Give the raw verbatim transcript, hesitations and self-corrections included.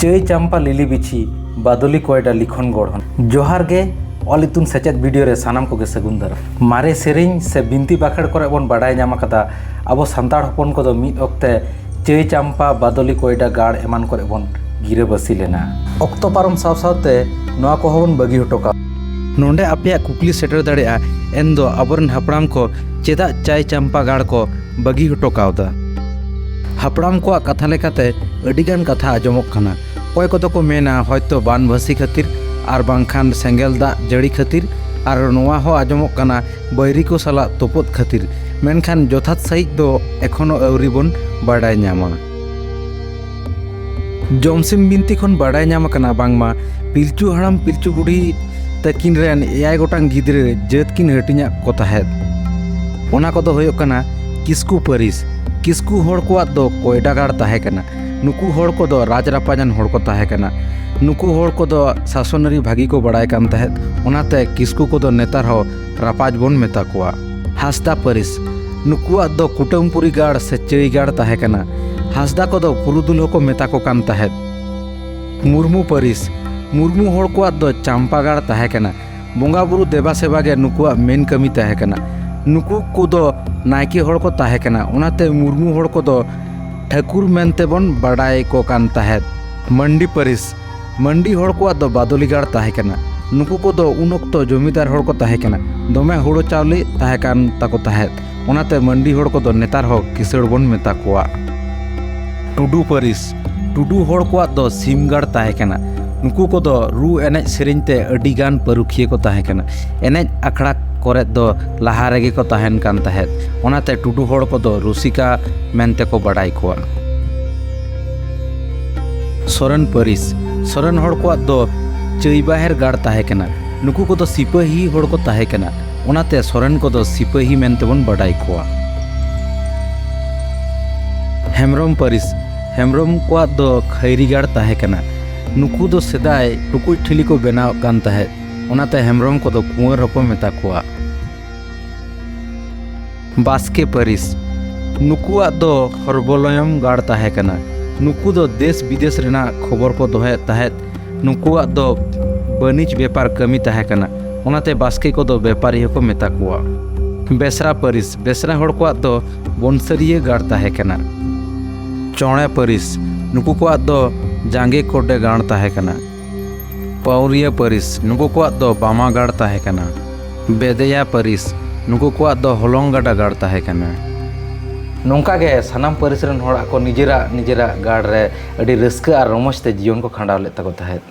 ᱪᱟᱹᱭ ᱪᱟᱢᱯᱟ ᱞᱤᱞᱤ ᱵᱤᱪᱷᱤ ᱵᱟᱫᱚᱞᱤ ᱠᱚᱭᱰᱟ ᱞᱤᱠᱷᱚᱱ ᱜᱚᱲᱦᱚᱱ᱾ ᱡᱚᱦᱟᱨ ᱜᱮ, ᱚᱞ ᱤᱛᱩᱱ ᱥᱮᱪᱮᱫ ᱵᱷᱤᱰᱤᱭᱳ ᱨᱮ ᱥᱟᱱᱟᱢ ᱠᱚᱜᱮ ᱥᱟᱹᱜᱩᱱ ᱫᱟᱨᱟᱢ᱾ ᱢᱟᱨᱮ ᱥᱮᱨᱮᱧ ᱥᱮ ᱵᱤᱱᱛᱤ ᱵᱟᱠᱷᱮᱲ ᱠᱚᱨᱮ ᱵᱚᱱ ᱵᱟᱰᱟᱭ ᱧᱟᱢ ᱟᱠᱟᱫᱟ, ᱟᱵᱚ ᱥᱟᱱᱛᱟᱲ ᱦᱚᱯᱚᱱ ᱠᱚᱫᱚ ᱢᱤᱫ ᱚᱠᱛᱮ ᱪᱟᱹᱭ ᱪᱟᱢᱯᱟ, ᱵᱟᱫᱚᱞᱤ ᱠᱚᱭᱰᱟ ᱜᱟᱲ ᱮᱢᱟᱱ ᱠᱚᱨᱮ ᱵᱚᱱ ᱜᱤᱨᱟᱹᱵᱟᱹᱥᱤ ᱞᱮᱱᱟ᱾ ᱚᱠᱛᱚ ᱯᱟᱨᱚᱢ ᱥᱟᱶ ᱥᱟᱶᱛᱮ ᱱᱚᱣᱟ ᱠᱚᱦᱚᱸ ᱵᱚᱱ ᱵᱟᱹᱜᱤ ᱦᱚᱴᱚ ᱠᱟᱜᱼᱟ᱾ ᱱᱚᱰᱮ ᱟᱯᱮᱭᱟᱜ ᱠᱩᱠᱞᱤ ᱥᱮᱴᱮᱨ ᱫᱟᱲᱮᱭᱟᱜᱼᱟ, ᱮᱱᱫᱚ ᱟᱵᱚᱨᱮᱱ ᱦᱟᱯᱲᱟᱢ ᱠᱚ ᱪᱮᱫᱟᱜ ᱪᱟᱭ ᱪᱟᱢᱯᱟ ᱜᱟᱲ ᱠᱚ ᱵᱟᱹᱜᱤ ᱦᱚᱴᱚ ᱠᱟᱣᱫᱟ? ᱦᱟᱯᱲᱟᱢ ᱠᱚᱣᱟᱜ ᱠᱟᱛᱷᱟ ᱞᱮᱠᱟᱛᱮ ᱟᱹᱰᱤᱜᱟᱱ ᱠᱟᱛᱷᱟ ᱟᱸᱡᱚᱢᱚᱜ ᱠᱟᱱᱟ᱾ ᱚᱠᱚᱭ ᱠᱚᱫᱚ ᱠᱚ ᱢᱮᱱᱟ ᱦᱚᱭᱛᱚ ᱵᱟᱱ ᱵᱷᱟᱹᱥᱤ ᱠᱷᱟᱹᱛᱤᱨ, ᱟᱨ ᱵᱟᱝᱠᱷᱟᱱ ᱥᱮᱸᱜᱮᱞ ᱫᱟᱜ ᱡᱟᱹᱲᱤ ᱠᱷᱟᱹᱛᱤᱨ, ᱟᱨ ᱱᱚᱣᱟ ᱦᱚᱸ ᱟᱸᱡᱚᱢᱚᱜ ᱠᱟᱱᱟ ᱵᱟᱹᱭᱨᱤ ᱠᱚ ᱥᱟᱞᱟᱜ ᱛᱚᱯᱚᱫ ᱠᱷᱟᱹᱛᱤᱨ᱾ ᱢᱮᱱᱠᱷᱟᱱ ᱡᱚᱛᱷᱟᱛ ᱥᱟᱹᱦᱤᱡ ᱫᱚ ᱮᱠᱷᱚᱱᱳ ᱟᱹᱣᱨᱤ ᱵᱚᱱ ᱵᱟᱰᱟᱭ ᱧᱟᱢᱟ᱾ ᱡᱚᱢᱥᱤᱢ ᱵᱤᱱᱛᱤ ᱠᱷᱚᱱ ᱵᱟᱰᱟᱭ ᱧᱟᱢ ᱟᱠᱟᱱᱟ ᱵᱟᱝᱢᱟ ᱯᱤᱞᱪᱩ ᱦᱟᱲᱟᱢ ᱯᱤᱞᱪᱩ ᱵᱩᱰᱷᱤ ᱛᱟᱹᱠᱤᱱ ᱨᱮᱱ ᱮᱭᱟᱭ ᱜᱚᱴᱟᱝ ᱜᱤᱫᱽᱨᱟᱹ ᱡᱟᱹᱛ ᱠᱤᱱ ᱦᱟᱹᱴᱤᱧᱟᱜ ᱠᱚ ᱛᱟᱦᱮᱸᱫ᱾ ᱚᱱᱟ ᱠᱚᱫᱚ ᱦᱩᱭᱩᱜ ᱠᱟᱱᱟ ᱠᱤᱥᱠᱩ ᱯᱟᱹᱨᱤᱥ᱾ ᱠᱤᱥᱠᱩ ᱦᱚᱲ ᱠᱚᱣᱟᱜ ᱫᱚ ᱠᱚᱭᱰᱟ ᱜᱟᱲ ᱛᱟᱦᱮᱸ ᱠᱟᱱᱟ᱾ ᱱᱩᱠᱩ ᱦᱚᱲ ᱠᱚᱫᱚ ᱨᱟᱡᱽ ᱨᱟᱯᱟᱡᱟᱱ ᱦᱚᱲ ᱠᱚ ᱛᱟᱦᱮᱸ ᱠᱟᱱᱟ᱾ ᱱᱩᱠᱩ ᱦᱚᱲ ᱠᱚᱫᱚ ᱥᱟᱥᱚᱱᱟᱹᱨᱤ ᱵᱷᱟᱹᱜᱤ ᱠᱚ ᱵᱟᱲᱟᱭ ᱠᱟᱱ ᱛᱟᱦᱮᱸᱫ, ᱚᱱᱟᱛᱮ ᱠᱤᱥᱠᱩ ᱠᱚᱫᱚ ᱱᱮᱛᱟᱨ ᱦᱚᱸ ᱨᱟᱯᱟᱡᱽ ᱵᱚᱱ ᱢᱮᱛᱟ ᱠᱚᱣᱟ᱾ ᱦᱟᱸᱥᱫᱟ ᱯᱟᱹᱨᱤᱥ, ᱱᱩᱠᱩᱣᱟᱜ ᱫᱚ ᱠᱩᱴᱟᱹᱢᱯᱩᱨᱤ ᱜᱟᱲ ᱥᱮ ᱪᱟᱹᱭ ᱜᱟᱲ ᱛᱟᱦᱮᱸ ᱠᱟᱱᱟ᱾ ᱦᱟᱸᱥᱫᱟ ᱠᱚᱫᱚ ᱯᱩᱨᱩᱫᱷᱩᱞ ᱦᱚᱸᱠᱚ ᱢᱮᱛᱟ ᱠᱚ ᱠᱟᱱ ᱛᱟᱦᱮᱸᱫ᱾ ᱢᱩᱨᱢᱩ ᱯᱟᱹᱨᱤᱥ, ᱢᱩᱨᱢᱩ ᱦᱚᱲ ᱠᱚᱣᱟᱜ ᱫᱚ ᱪᱟᱢᱯᱟ ᱜᱟᱲ ᱛᱟᱦᱮᱸ ᱠᱟᱱᱟ᱾ ᱵᱚᱸᱜᱟ ᱵᱩᱨᱩ ᱫᱮᱵᱟ ᱥᱮᱵᱟ ᱜᱮ ᱱᱩᱠᱩᱣᱟᱜ ᱢᱮᱱ ᱠᱟᱹᱢᱤ ᱛᱟᱦᱮᱸ ᱠᱟᱱᱟ᱾ ᱱᱩᱠᱩ ᱠᱚᱫᱚ ᱱᱟᱭᱠᱮ ᱦᱚᱲ ᱠᱚ ᱛᱟᱦᱮᱸ ᱠᱟᱱᱟ, ᱚᱱᱟᱛᱮ ᱢᱩᱨᱢᱩ ᱦᱚᱲ ᱠᱚᱫᱚ ᱴᱷᱟᱹᱠᱩᱨ ᱢᱮᱱᱛᱮ ᱵᱚᱱ ᱵᱟᱰᱟᱭ ᱠᱚ ᱠᱟᱱ ᱛᱟᱦᱮᱸᱫ᱾ ᱢᱟᱱᱰᱤ ᱯᱟᱹᱨᱤᱥ, ᱢᱟᱱᱰᱤ ᱦᱚᱲ ᱠᱚᱣᱟᱜ ᱫᱚ ᱵᱟᱫᱚᱞᱤ ᱜᱟᱲ ᱛᱟᱦᱮᱸ ᱠᱟᱱᱟ᱾ ᱱᱩᱠᱩ ᱠᱚᱫᱚ ᱩᱱ ᱚᱠᱛᱚ ᱡᱚᱢᱤᱫᱟᱨ ᱦᱚᱲ ᱠᱚ ᱛᱟᱦᱮᱸ ᱠᱟᱱᱟ, ᱫᱚᱢᱮ ᱦᱳᱲᱳ ᱪᱟᱣᱞᱮ ᱛᱟᱦᱮᱸ ᱠᱟᱱ ᱛᱟᱠᱚ ᱛᱟᱦᱮᱸᱫ, ᱚᱱᱟᱛᱮ ᱢᱟᱱᱰᱤ ᱦᱚᱲ ᱠᱚᱫᱚ ᱱᱮᱛᱟᱨ ᱦᱚᱸ ᱠᱤᱥᱟᱹᱬ ᱵᱚᱱ ᱢᱮᱛᱟ ᱠᱚᱣᱟ᱾ ᱴᱩᱰᱩ ᱯᱟᱹᱨᱤᱥ, ᱴᱩᱰᱩ ᱦᱚᱲ ᱠᱚᱣᱟᱜ ᱫᱚ ᱥᱤᱢ ᱜᱟᱲ ᱛᱟᱦᱮᱸ ᱠᱟᱱᱟ᱾ ᱱᱩᱠᱩ ᱠᱚᱫᱚ ᱨᱩ ᱮᱱᱮᱡ ᱥᱮᱨᱮᱧ ᱛᱮ ᱟᱹᱰᱤ ᱜᱟᱱ ᱯᱟᱹᱨᱩᱠᱷᱤᱭᱟᱹ ᱠᱚ ᱛᱟᱦᱮᱸ ᱠᱟᱱᱟ᱾ ᱮᱱᱮᱡ ᱟᱠᱷᱲᱟ ᱠᱚᱨᱮᱫ ᱫᱚ ᱞᱟᱦᱟ ᱨᱮᱜᱮ ᱠᱚ ᱛᱟᱦᱮᱱ ᱠᱟᱱ ᱛᱟᱦᱮᱸᱫ, ᱚᱱᱟᱛᱮ ᱴᱩᱰᱩ ᱦᱚᱲ ᱠᱚᱫᱚ ᱨᱩᱥᱤᱠᱟ ᱢᱮᱱᱛᱮ ᱠᱚ ᱵᱟᱰᱟᱭ ᱠᱚᱣᱟ᱾ ᱥᱚᱨᱮᱱ ᱯᱟᱹᱨᱤᱥ, ᱥᱚᱨᱮᱱ ᱦᱚᱲ ᱠᱚᱣᱟᱜ ᱫᱚ ᱪᱟᱹᱭᱵᱟᱦᱮᱨ ᱜᱟᱲ ᱛᱟᱦᱮᱸ ᱠᱟᱱᱟ᱾ ᱱᱩᱠᱩ ᱠᱚᱫᱚ ᱥᱤᱯᱟᱹᱦᱤ ᱦᱚᱲ ᱠᱚ ᱛᱟᱦᱮᱸ ᱠᱟᱱᱟ, ᱚᱱᱟᱛᱮ ᱥᱚᱨᱮᱱ ᱠᱚᱫᱚ ᱥᱤᱯᱟᱹᱦᱤ ᱢᱮᱱᱛᱮ ᱵᱚᱱ ᱵᱟᱰᱟᱭ ᱠᱚᱣᱟ᱾ ᱦᱮᱢᱵᱽᱨᱚᱢ ᱯᱟᱹᱨᱤᱥ, ᱦᱮᱢᱵᱽᱨᱚᱢ ᱠᱚᱣᱟᱜ ᱫᱚ ᱠᱷᱟᱹᱭᱨᱤ ᱜᱟᱲ ᱛᱟᱦᱮᱸ ᱠᱟᱱᱟ᱾ ᱱᱩᱠᱩ ᱫᱚ ᱥᱮᱫᱟᱭ ᱴᱩᱠᱩᱡ ᱴᱷᱤᱞᱤ ᱠᱚ ᱵᱮᱱᱟᱣᱮᱫ ᱠᱟᱱ ᱛᱟᱦᱮᱸᱫ, ᱚᱱᱟᱛᱮ ᱦᱮᱢᱵᱽᱨᱚᱢ ᱠᱚᱫᱚ ᱠᱩᱸᱣᱟᱹᱨ ᱦᱚᱸᱠᱚ ᱢᱮᱛᱟ ᱠᱚᱣᱟ᱾ ᱵᱟᱥᱠᱮ ᱯᱟᱹᱨᱤᱥ, ᱱᱩᱠᱩᱣᱟᱜ ᱫᱚ ᱦᱚᱨᱵᱚᱞᱚᱭᱚᱢ ᱜᱟᱲ ᱛᱟᱦᱮᱸ ᱠᱟᱱᱟ᱾ ᱱᱩᱠᱩ ᱫᱚ ᱫᱮᱥ ᱵᱤᱫᱮᱥ ᱨᱮᱱᱟᱜ ᱠᱷᱚᱵᱚᱨ ᱠᱚ ᱫᱚᱦᱚᱭᱮᱫ ᱛᱟᱦᱮᱸᱫ᱾ ᱱᱩᱠᱩᱣᱟᱜ ᱫᱚ ᱵᱟᱹᱱᱤᱡᱽ ᱵᱮᱯᱟᱨ ᱠᱟᱹᱢᱤ ᱛᱟᱦᱮᱸ ᱠᱟᱱᱟ, ᱚᱱᱟᱛᱮ ᱵᱟᱥᱠᱮ ᱠᱚᱫᱚ ᱵᱮᱯᱟᱨᱤ ᱦᱚᱸᱠᱚ ᱢᱮᱛᱟ ᱠᱚᱣᱟ᱾ ᱵᱮᱥᱨᱟ ᱯᱟᱹᱨᱤᱥ, ᱵᱮᱥᱨᱟ ᱦᱚᱲ ᱠᱚᱣᱟᱜ ᱫᱚ ᱵᱚᱱᱥᱟᱹᱨᱤᱭᱟᱹ ᱜᱟᱲ ᱛᱟᱦᱮᱸ ᱠᱟᱱᱟ᱾ ᱪᱚᱬᱮ ᱯᱟᱹᱨᱤᱥ, ᱱᱩᱠᱩ ᱠᱚᱣᱟᱜ ᱫᱚ ᱡᱟᱸᱜᱮ ᱠᱚᱰᱮ ᱜᱟᱲ ᱛᱟᱦᱮᱸ ᱠᱟᱱᱟ᱾ ᱯᱟᱹᱣᱨᱤᱭᱟᱹ ᱯᱟᱹᱨᱤᱥ, ᱱᱩᱠᱩ ᱠᱚᱣᱟᱜ ᱫᱚ ᱵᱟᱢᱟ ᱜᱟᱲ ᱛᱟᱦᱮᱸ ᱠᱟᱱᱟ᱾ ᱵᱮᱫᱮᱭᱟ ᱯᱟᱹᱨᱤᱥ, ᱱᱩᱠᱩ ᱠᱚᱣᱟᱜ ᱫᱚ ᱦᱚᱞᱚᱝ ᱜᱟᱰᱟ ᱜᱟᱲ ᱛᱟᱦᱮᱸ ᱠᱟᱱᱟ᱾ ᱱᱚᱝᱠᱟ ᱜᱮ ᱥᱟᱱᱟᱢ ᱯᱟᱹᱨᱤᱥ ᱨᱮᱱ ᱦᱚᱲ ᱟᱠᱚ ᱱᱤᱡᱮᱨᱟᱜ ᱱᱤᱡᱮᱨᱟᱜ ᱜᱟᱲ ᱨᱮ ᱟᱹᱰᱤ ᱨᱟᱹᱥᱠᱟᱹ ᱟᱨ ᱨᱚᱢᱚᱡᱽ ᱛᱮ ᱡᱤᱭᱚᱱ ᱠᱚ ᱠᱷᱟᱸᱰᱟᱣ ᱞᱮᱫ ᱛᱟᱠᱚ ᱛᱟᱦᱮᱸᱫ᱾